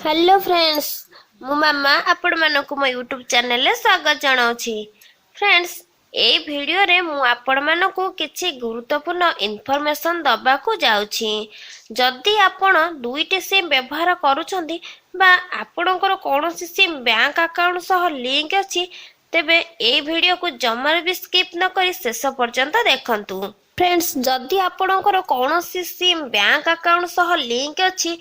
Hello friends, ମୁଁ ମାମା ଆପଣମାନଙ୍କୁ ମୋ ୟୁଟ୍ୟୁବ୍ ଚ୍ୟାନେଲରେ ସ୍ୱାଗତ ଜଣାଉଛି। ଫ୍ରେଣ୍ଡସ୍, ଏଇ ଭିଡ଼ିଓରେ ମୁଁ ଆପଣମାନଙ୍କୁ କିଛି ଗୁରୁତ୍ୱପୂର୍ଣ୍ଣ ଇନଫର୍ମେସନ୍ ଦେବାକୁ ଯାଉଛି। ଯଦି ଆପଣ ଦୁଇଟି ସିମ୍ ବ୍ୟବହାର କରୁଛନ୍ତି ବା ଆପଣଙ୍କର କୌଣସି ସିମ୍ ବ୍ୟାଙ୍କ ଆକାଉଣ୍ଟ ସହ ଲିଙ୍କ ଅଛି, ତେବେ ଏଇ ଭିଡ଼ିଓକୁ ଜମାରୁ ବି ସ୍କିପ୍ ନ କରି ଶେଷ ପର୍ଯ୍ୟନ୍ତ ଦେଖନ୍ତୁ। ଫ୍ରେଣ୍ଡସ୍, ଯଦି ଆପଣଙ୍କର କୌଣସି ସିମ୍ ବ୍ୟାଙ୍କ ଆକାଉଣ୍ଟ ସହ ଲିଙ୍କ ଅଛି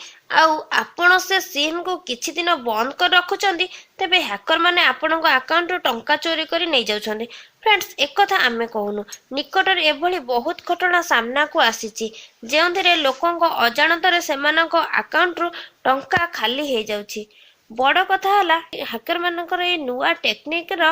ଆଉ ଆପଣ ସେ ସିମ୍କୁ କିଛି ଦିନ ବନ୍ଦ କରି ରଖୁଛନ୍ତି, ତେବେ ହ୍ୟାକରମାନେ ଆପଣଙ୍କ ଆକାଉଣ୍ଟରୁ ଟଙ୍କା ଚୋରି କରି ନେଇଯାଉଛନ୍ତି। ଫ୍ରେଣ୍ଡସ୍, ଏକଥା ଆମେ କହୁନୁ। ନିକଟରେ ଏଭଳି ବହୁତ ଘଟଣା ସାମ୍ନାକୁ ଆସିଛି, ଯେଉଁଥିରେ ଲୋକଙ୍କ ଅଜାଣତରେ ସେମାନଙ୍କ ଆକାଉଣ୍ଟରୁ ଟଙ୍କା ଖାଲି ହେଇଯାଉଛି। ବଡ଼ କଥା ହେଲା, ହ୍ୟାକରମାନଙ୍କର ଏଇ ନୂଆ ଟେକ୍ନିକର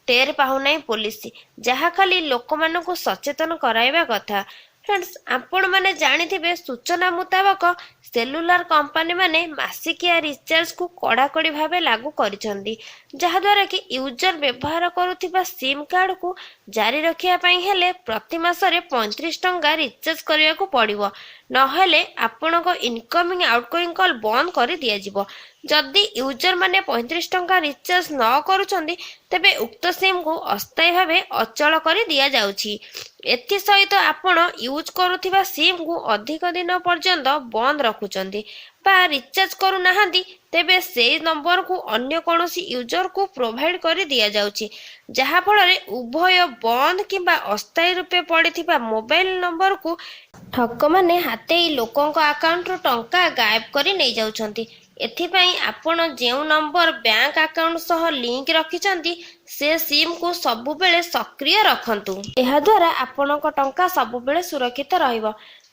ଟେର୍ ପାଉନାହିଁ ପୋଲିସ, ଯାହା ଖାଲି ଲୋକମାନଙ୍କୁ ସଚେତନ କରାଇବା କଥା। ଫ୍ରେଣ୍ଡସ୍, ଆପଣମାନେ ଜାଣିଥିବେ, ସୂଚନା ମୁତାବକ ସେଲୁଲାର କମ୍ପାନୀମାନେ ମାସିକିଆ ରିଚାର୍ଜକୁ କଡ଼ାକଡ଼ି ଭାବେ ଲାଗୁ କରିଛନ୍ତି, ଯାହାଦ୍ୱାରା କି ୟୁଜର ବ୍ୟବହାର କରୁଥିବା ସିମ୍ କାର୍ଡକୁ ଜାରି ରଖିବା ପାଇଁ ହେଲେ ପ୍ରତି ମାସରେ 35 ଟଙ୍କା ରିଚାର୍ଜ କରିବାକୁ ପଡ଼ିବ, ନହେଲେ ଆପଣଙ୍କ ଇନକମିଂ, ଆଉଟଗୋଇଂ କଲ୍ ବନ୍ଦ କରି ଦିଆଯିବ। ଯଦି ୟୁଜରମାନେ 35 ଟଙ୍କା ରିଚାର୍ଜ ନ କରୁଛନ୍ତି, ତେବେ ଉକ୍ତ ସିମ୍କୁ ଅସ୍ଥାୟୀ ଭାବେ ଅଚଳ କରି ଦିଆଯାଉଛି। ଏଥିସହିତ ଆପଣ ୟୁଜ୍ କରୁଥିବା ସିମ୍କୁ ଅଧିକ ଦିନ ପର୍ଯ୍ୟନ୍ତ ବନ୍ଦ ରଖୁଛନ୍ତି ବା ରିଚାର୍ଜ କରୁନାହାନ୍ତି, ତେବେ ସେଇ ନମ୍ବରକୁ ଅନ୍ୟ କୌଣସି ୟୁଜରକୁ ପ୍ରୋଭାଇଡ୍ କରି ଦିଆଯାଉଛି, ଯାହାଫଳରେ ଉଭୟ ବନ୍ଦ କିମ୍ବା ଅସ୍ଥାୟୀ ରୂପେ ପଡ଼ିଥିବା ମୋବାଇଲ ନମ୍ବରକୁ ଠକମାନେ ହାତେଇ ଲୋକଙ୍କ ଆକାଉଣ୍ଟରୁ ଟଙ୍କା ଗାୟବ କରି ନେଇଯାଉଛନ୍ତି। ଏଥିପାଇଁ ଆପଣ ଯେଉଁ ନମ୍ବର ବ୍ୟାଙ୍କ ଆକାଉଣ୍ଟ ସହ ଲିଙ୍କ ରଖିଛନ୍ତି, ସେ ସିମ୍କୁ ସବୁବେଳେ ସକ୍ରିୟ ରଖନ୍ତୁ। ଏହାଦ୍ୱାରା ଆପଣଙ୍କ ଟଙ୍କା ସବୁବେଳେ ସୁରକ୍ଷିତ ରହିବ।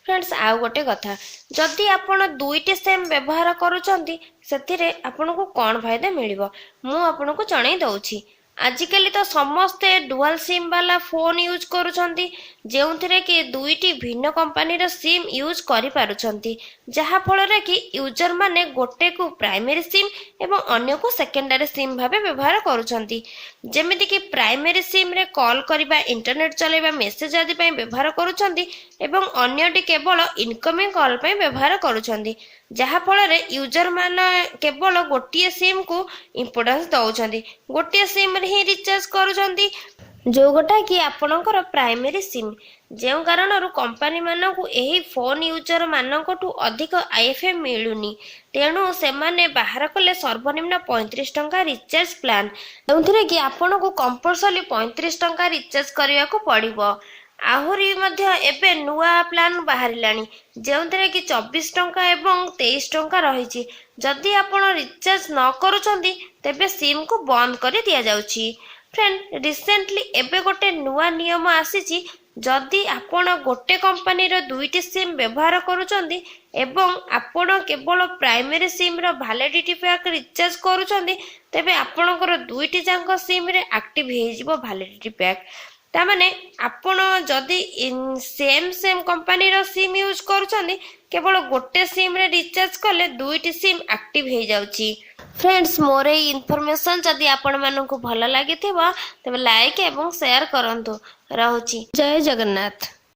ଫ୍ରେଣ୍ଡସ୍, ଆଉ ଗୋଟେ କଥା, ଯଦି ଆପଣ ଦୁଇଟି ସିମ୍ ବ୍ୟବହାର କରୁଛନ୍ତି, ସେଥିରେ ଆପଣଙ୍କୁ କ'ଣ ଫାଇଦା ମିଳିବ, ମୁଁ ଆପଣଙ୍କୁ ଜଣେଇ ଦେଉଛି। ଆଜିକାଲି ତ ସମସ୍ତେ ଡୁଆଲ୍ ସିମ୍ ବାଲା ଫୋନ୍ ୟୁଜ୍ କରୁଛନ୍ତି, ଯେଉଁଥିରେ କି ଦୁଇଟି ଭିନ୍ନ କମ୍ପାନୀର ସିମ୍ ୟୁଜ୍ କରିପାରୁଛନ୍ତି, ଯାହାଫଳରେ କି ୟୁଜରମାନେ ଗୋଟେକୁ ପ୍ରାଇମେରୀ ସିମ୍ ଏବଂ ଅନ୍ୟକୁ ସେକେଣ୍ଡାରୀ ସିମ୍ ଭାବେ ବ୍ୟବହାର କରୁଛନ୍ତି। ଯେମିତିକି ପ୍ରାଇମେରୀ ସିମ୍ରେ କଲ୍ କରିବା, ଇଣ୍ଟରନେଟ୍ ଚଲାଇବା, ମେସେଜ୍ ଆଦି ପାଇଁ ବ୍ୟବହାର କରୁଛନ୍ତି ଏବଂ ଅନ୍ୟଟି କେବଳ ଇନକମିଂ କଲ୍ ପାଇଁ ବ୍ୟବହାର କରୁଛନ୍ତି, ଯାହାଫଳରେ ୟୁଜରମାନେ କେବଳ ଗୋଟିଏ ସିମ୍କୁ ଇମ୍ପୋର୍ଟାନ୍ସ ଦେଉଛନ୍ତି, ଗୋଟିଏ ସିମ୍ରେ ହିଁ ରିଚାର୍ଜ କରୁଛନ୍ତି, ଯେଉଁଟା କି ଆପଣଙ୍କର ପ୍ରାଇମେରୀ ସିମ୍। ଯେଉଁ କାରଣରୁ କମ୍ପାନୀମାନଙ୍କୁ ଏହି ଫୋନ୍ ୟୁଜରମାନଙ୍କଠୁ ଅଧିକ ଆଇଏଫ୍ ମିଳୁନି। ତେଣୁ ସେମାନେ ବାହାର କଲେ ସର୍ବନିମ୍ନ 35 ଟଙ୍କା ରିଚାର୍ଜ ପ୍ଲାନ୍, ଯେଉଁଥିରେ କି ଆପଣଙ୍କୁ କମ୍ପଲସରି 35 ଟଙ୍କା ରିଚାର୍ଜ କରିବାକୁ ପଡ଼ିବ। ଆହୁରି ମଧ୍ୟ ଏବେ ନୂଆ ପ୍ଲାନ୍ ବାହାରିଲାଣି, ଯେଉଁଥିରେ କି 24 ଟଙ୍କା ଏବଂ 23 ଟଙ୍କା ରହିଛି। ଯଦି ଆପଣ ରିଚାର୍ଜ ନ କରୁଛନ୍ତି, ତେବେ ସିମ୍କୁ ବନ୍ଦ କରି ଦିଆଯାଉଛି। ଫ୍ରେଣ୍ଡ, ରିସେଣ୍ଟଲି ଏବେ ଗୋଟେ ନୂଆ ନିୟମ ଆସିଛି। ଯଦି ଆପଣ ଗୋଟେ କମ୍ପାନୀର ଦୁଇଟି ସିମ୍ ବ୍ୟବହାର କରୁଛନ୍ତି ଏବଂ ଆପଣ କେବଳ ପ୍ରାଇମେରୀ ସିମ୍ର ଭାଲିଡିଟି ପ୍ୟାକ୍ ରିଚାର୍ଜ କରୁଛନ୍ତି, ତେବେ ଆପଣଙ୍କର ଦୁଇଟି ଯାକ ସିମ୍ରେ ଆକ୍ଟିଭ୍ ହେଇଯିବ ଭାଲିଡିଟି ପ୍ୟାକ୍। ତାମାନେ ଆପଣ ଯଦି ସେମ୍ ସେମ୍ କମ୍ପାନୀର ସିମ୍ ୟୁଜ୍ କରୁଛନ୍ତି, କେବଳ ଗୋଟେ ସିମ୍ରେ ରିଚାର୍ଜ କଲେ ଦୁଇଟି ସିମ୍ ଆକ୍ଟିଭ୍ ହେଇଯାଉଛି। ଫ୍ରେଣ୍ଡସ୍, ମୋର ଏଇ ଇନଫର୍ମେସନ୍ ଯଦି ଆପଣମାନଙ୍କୁ ଭଲ ଲାଗିଥିବ, ତେବେ ଲାଇକ୍ ଏବଂ ସେୟାର କରନ୍ତୁ। ରହୁଛି, ଜୟ ଜଗନ୍ନାଥ।